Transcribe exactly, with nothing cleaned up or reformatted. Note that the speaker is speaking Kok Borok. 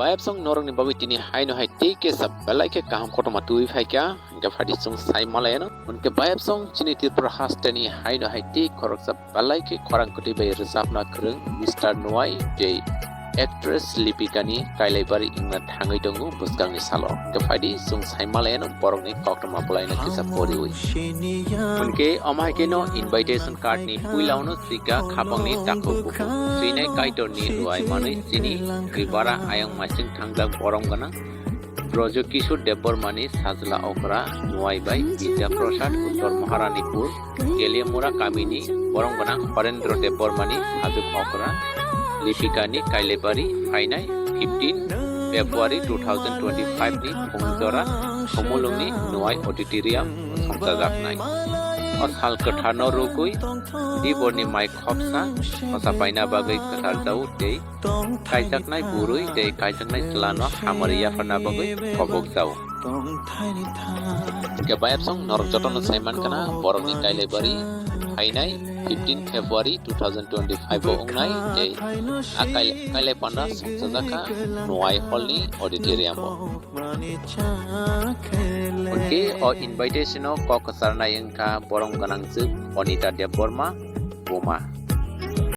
Bayapsong norokni bagwi tini haino hai tei kesa belai khe kaham kotorma twiwi phaikha, hwnkhe phaidi chwng sai malaiyano. Hwnkhe bayapsong chini Tripura hasteni haino hai tei khoroksa belai khe khorang kwtwi bai rwchapna kwrwng Mister Nwai tei actress Lipikani kailaibari wngna thangwi tongo bwskangni salo. Hwnkhe phaidi chwng sai malaiyano borokni koktwma bwlaino kisa poriwi. Hwnkhe omo hai kheno invitation card ni puilao no swika khapangni takhuk bukhuk. Swinai Kaitorni ruai manwi chini Tripura ayang masing thangjak borom gwnang Brojo Kishore Debbarmani sajla okra Nwai bai Vidya Prasad Uttor Maharanipur Keliamura kamini borom gwnang Horendra Debbarmani sajwk okra Lipikani kailaibari phainai fifteen February two thousand twenty-five ni phungjora Khumulwngni Nwai Auditorium songchajaknai. O sal kwtharno rwgwi diborni mai khopsa hosa paina bagwi kwtharjao tei kaijaknai bwrwi tei kaijaknai chwlano hamari yapharna bagwi khobokjao. Hwnkhe bayapsong norok jotono sai mankha na borokni kailaibari phainai fifteen February two thousand twenty-five o wngnai tei a kailai panda songchajakha Nwai Hall ni auditorium o. Hwnkhe o invitation o kok kwcharnai wngkha borom gwnangchwk Anita Debbarma buma.